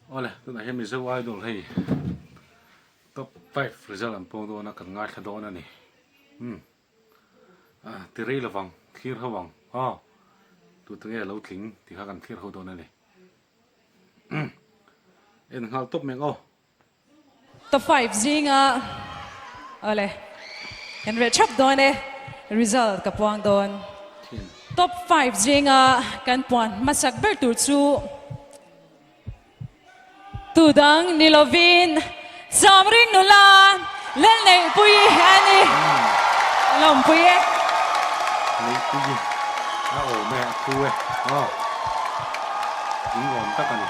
Awle tunah hian Mizo Idol hei top five result an pawng dawn a kan ngaithla dawn a ni umm ah ti rei lovang thlir ho ang aw tute nge lo tling tih kha kan thlir ho dawn a ni umm en nghal tawp mai ang aw. Top five zinga awle kan reh thap dawn e result ka puang dawn. Top five zinga kan puan hmasak ber tur chu tu dang ni lovin Samring nula Lalneihpuii a ni. Lawmpui e. Neihpuii a awm e a thu e aw in awm tak a ni.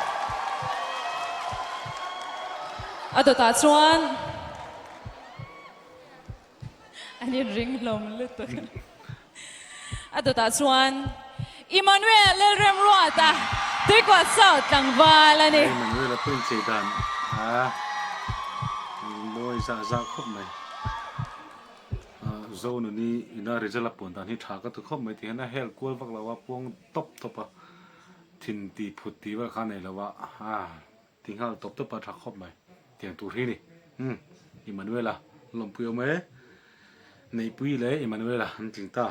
A dawtah chuan an inring hlawm lutuk. A dawtah chuan Emmanuel Lalremruata Tuikuah South tlangval a ni. Emmanuel a pawh inchei dan a mawi zah zah khawp mai. Zonuni ina result a puan dan hi tha ka ti khawp mai ti hian a hel kual vak lo a, puang tawp tawp a, thin tih phut tih vel kha a nei lo a, Ti nghal tawp tawp a tha khawp mai. Tiang tur hi ni. Umm Emmanuela lawmpui awm e. Neihpui leh Emmanuela an tling ta.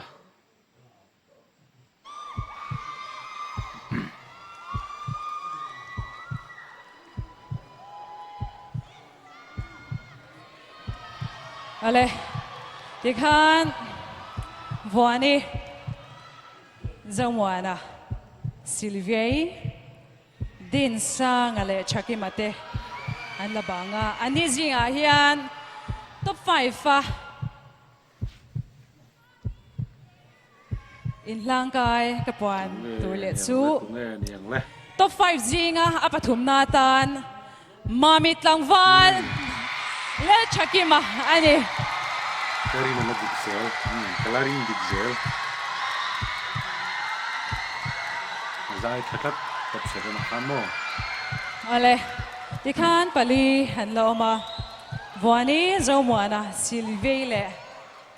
Awle tikhan Vuani Zomuana Sylviai Dinsanga leh Thakima te an la bang a, an ni zingah hian top five a inhlangkai ka puan tur leh chu top five zinga a pathumna atan Mami tlangval leh Thakima a ni. Ka rin a la dik zel, ka la ring dik zel. A zai tha tlat tawp se dawn ah khan maw? Awle, tikhan pali an la awm a, Vuani, Zomuana, Silvei leh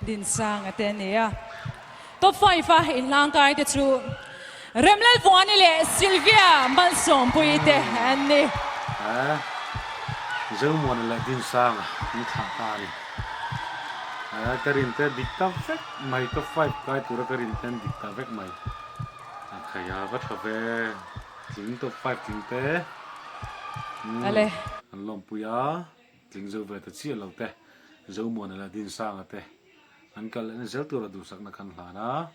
Dinsanga te an ni a. Top five a inhlangkai te chu Remlalvuani leh Sylvia Malsawmpuii te an ni. He Zomuana leh Dinsanga an thlah ta a ni. He ka rin te dik ta vek mai, top five kai tura ka rin te an dik ta vek mai. A khaia va tha ve, tling top five tling te an lawmpui a, tling zo ve ta chiah lo te Zomuana leh Dinsanga te. An kal lehna zel tura duhsakna kan hlan a,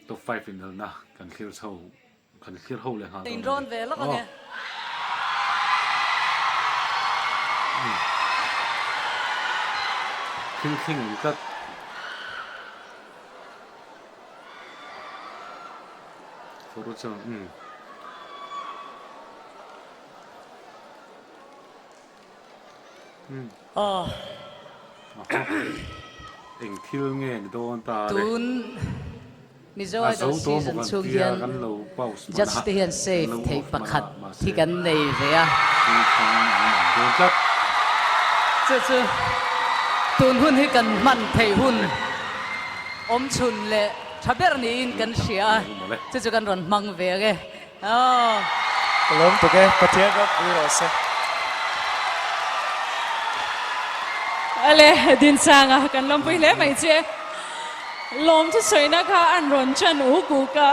top five inelna kan thlir chho kan thlir ho leh nghal dawn a ni. Aw. Thil thleng ang tlat. Photo chuan umm. Aw. Eng thil nge ni dawn ta le. Tun Mizo A Idol zo tawh season maw kan chhung tia hian kan lo pause hman judge a, te hian kan save lo theih off hman a pakhat mahse hi kan nei ve a. thil thleng an awm dawn tlat. Chu chu tun hun hi kan hman theih hun awm chhun leh tha ber niin kan hria a, chu chu kan rawn hmang ve ang e. Aww. Ka lawm tuk e, Pathian ropui rawh se. Ale Dinsanga kan lawmpui hle mai che. Lawm chu sawina kha an rawn chan uk uk a.